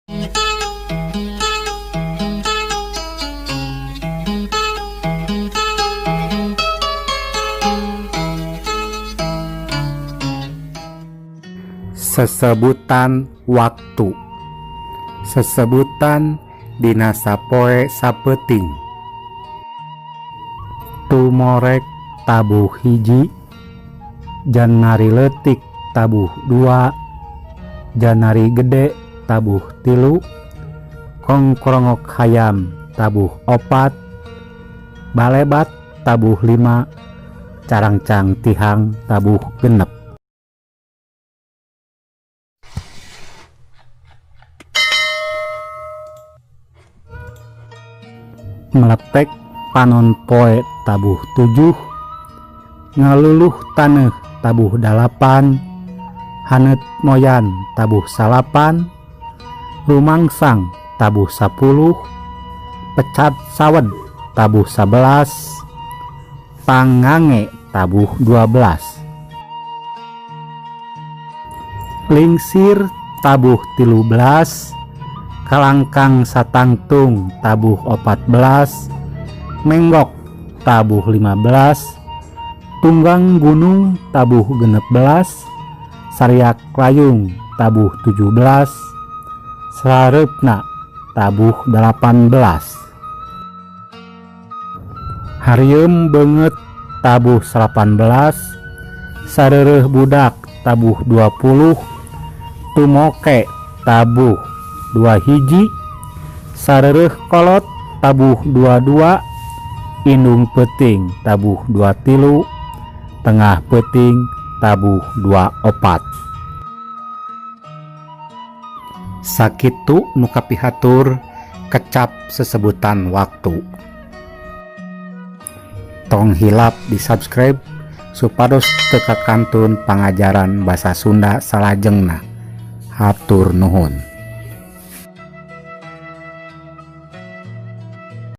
Sesebutan waktu. Sesebutan dina sapoe sapeuting. Tumorek tabuh 1, janari leutik tabuh 2, janari gede tabuh 3, kongkrongok hayam tabuh 4, balebat tabuh 5, carangcang tihang tabuh 6. Meletek panon poe tabuh 7, ngaluluh taneuh tabuh 8, haneut moyan tabuh 9, rumangsang tabuh 10, pecat sawed tabuh 11, pangange tabuh 12. Lingsir tabuh 13, kalangkang satangtung tabuh 14, menggok tabuh 15, tunggang gunung tabuh 16, sariak layung tabuh 17, sareupna tabuh 18. Harieum beungeut tabuh 18, sareureuh budak tabuh 20, tumoke tabuh 2 hiji, sareureuh kolot tabuh 22, indung peuting tabuh 23, tengah peuting tabuh 24. Sakitu nu kapihatur kecap sesebutan waktu. Tong hilap di subscribe supados teu kakantun pangajaran basa Sunda salajengna. Hatur nuhun.